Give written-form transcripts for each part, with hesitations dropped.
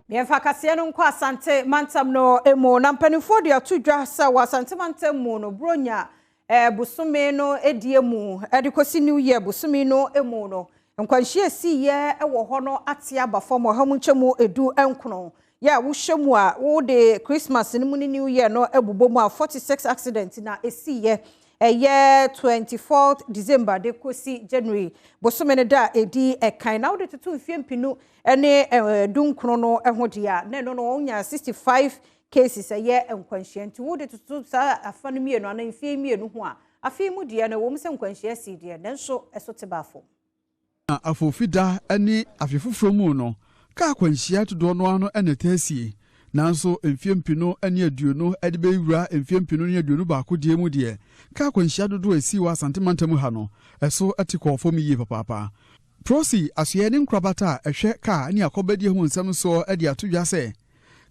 Yɛmfa kaseɛ no nkɔ Asante mantam no mu, na mpanimfoɔ de ato dwa sɛ wɔ Asante mantam mu no, Buronya bosome no edie mu ɛde kɔsi New Year bosome no mu no, nkwanhyia esiiɛ wɔ hɔ no ate aba fam 119%. Yɛ a wohyɛ mu a, wode Christmas no mu ne New Year no abobɔ mu a, 46 accident na esiiɛ, ɛyɛ 24 December de kɔsi January bosome no da a ɛdi ɛkan. Na wode toto mfie 2019 no ho deɛ a, na ɛno no wɔnya 65 cases, ɛyɛ nkwanhyia. Nti wode toto saa afa no mmienu anaa mfie mmienu ho a, afei mu deɛ no, ɛwɔ mu sɛ nkwanhyia si deɛ, nanso ɛso te baafo. Na afofida ne afe foforɔ mu no, kaa akwanhyia dodoɔ no ano na ɛtaa sie. Nanso mfie 2020 de bɛwura mfie 2021 deɛ mu deɛ, kaa akwanhyia dodoɔ a ɛsii wɔ Asante mantam ha no, ɛso te kɔɔ fam yie papaapa. Prosi asoɛ ne nkorabata a ɛhwɛ kaa ne akɔbɛdie ho nsɛm soɔ de ato dwa sɛ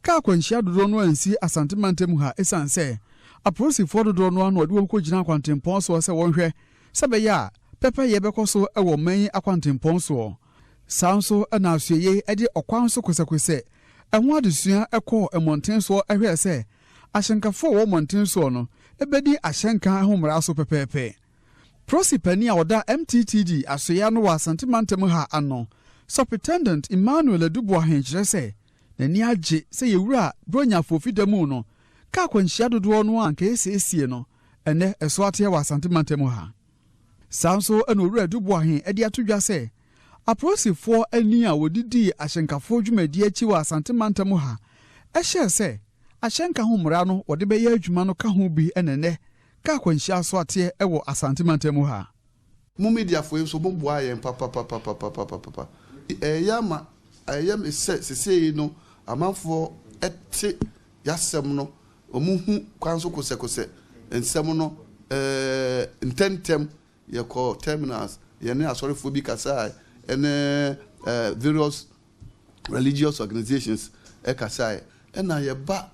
kaa akwanhyia dodoɔ no ansi Asante mantam ha ɛsiane sɛ apolisifoɔ dodoɔ no ano ɔde wɔn kɔgyina akwantempɔn soɔ sɛ wɔnhwɛ sɛ bɛyɛ a pɛpɛyɛ bɛkɔ so wɔ ɔman yi akwantempɔn soɔ. Saa nso na asoɛye de ɔkwan so kosɛkosɛ ɛho adesua kɔɔ mmɔnten soɔ hwɛɛ sɛ ahyɛnkafoɔ a wɔwɔ mmɔnten soɔ no bɛdi ahyɛnka ho mmara so pɛpɛɛpɛ. Prosi panin a ɔda MTTD asoɛe ano wɔ Asante mantam ha ano, Superintendent Emmanuel Adu-Boahene, kyerɛ sɛ n'ani agye sɛ yɛwura Buronya afofida mu no, kaa akwanhyia dodoɔ no a anka ɛsiesie no, ɛnɛ ɛso ateɛ wɔ Asante mantam ha. Saa nso na Owura Adu-Boahene de ato dwa sɛ apolisifoɔ ani a wɔdidii ahyɛnkafoɔ dwumadie akyi wɔ Asante mantam ha ɛhyɛɛ sɛ ahyɛnka ho mmara no wɔde bɛyɛ adwuma no ka ho bi, ɛnɛ kaa akwanhyia so ateɛ wɔ Asante mantam ha. Mo mediafoɔ yi nso, mo boa yɛn papapapapapapa. Ɛyɛ ama ɛyɛ me sɛ sesei no amanfoɔ ɛte yasɛm no, wɔn hu kwan so kosɛkosɛ nsɛm no ntɛntɛm. Yɛkɔ terminals, yɛne asɔrefoɔ bi kasae, ɛne various religious organizations ɛkasae. Ɛna yɛba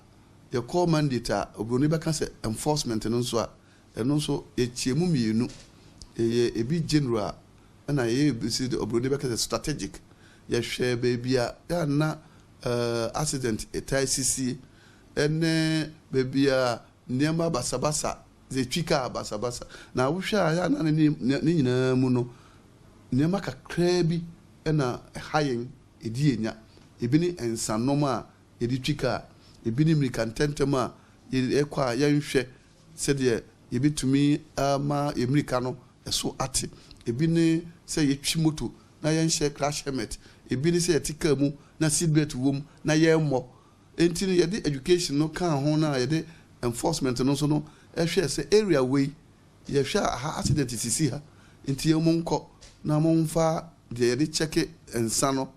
yɛkɔ mandate a oburoni bɛka sɛ enforcement no nso a, ɛno nso yɛkyɛ mu mmienu. Yɛyɛ ebi general, ɛna yɛyɛ ebi si oburoni bɛka sɛ strategic. Yɛhwɛ baabi a yɛana accident ɛtaa sisie, ɛne baabi a nneɛma basabasa, yɛtwi kaa basabasa. Na wohwɛ a, yɛana ne nyinaa mu no, nneɛma kakraa bi ɛna ɛha yɛn, ɛdi yɛn nya. Ebi ne nsanom a yɛde twi kaa, ebi ne mmirika ntɛntɛm a yɛkɔ a yɛnhwɛ sɛdeɛ yɛbɛtumi ama yɛ mmirika no ɛso ate, ebi ne sɛ yɛtwi moto na yɛnhyɛ crash helmet, ebi ne sɛ yɛte kaa mu na seat belt wɔ mu na yɛmmɔ. Nti no yɛde education no kaa ho na yɛde enforcement no nso no ɛhwɛ sɛ area wei yɛhwɛ a ha accident sisi ha, nti yɛn mo nkɔ na momfa deɛ yɛde kyɛke nsa no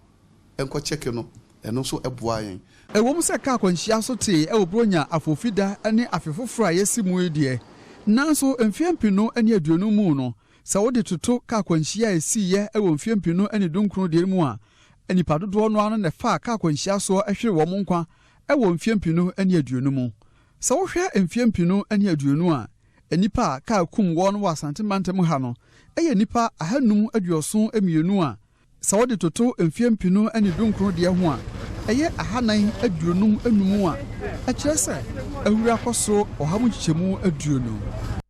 nkɔ kyɛke no. Ɛno nso ɛboa yɛn. Ɛwɔ mu sɛ kaa akwanhyia so tee ɛwɔ Buronya afofida ne afe foforɔ a yɛsi mu yi deɛ, nanso mfeɛ 2020 mu no, sɛ wode toto kaa akwanhyia a ɛsiiɛ ɛwɔ mfeɛ 2019 deɛ mu a, nnipa dodoɔ no ano na ɛfaa kaa akwanhyia soɔ ɛhwere wɔn nkwa ɛwɔ mfeɛ 2020 mu. Sɛ wohwɛ mfeɛ 2020 a, nnipa a kaa kum wɔn wɔ Asante mantam ha no ɛyɛ nnipa 572 a, sɛ wode toto mfeɛ 2019 deɛ ho a, ɛyɛ 455 a, ɛkyerɛ sɛ ahuri akɔ soro 20%.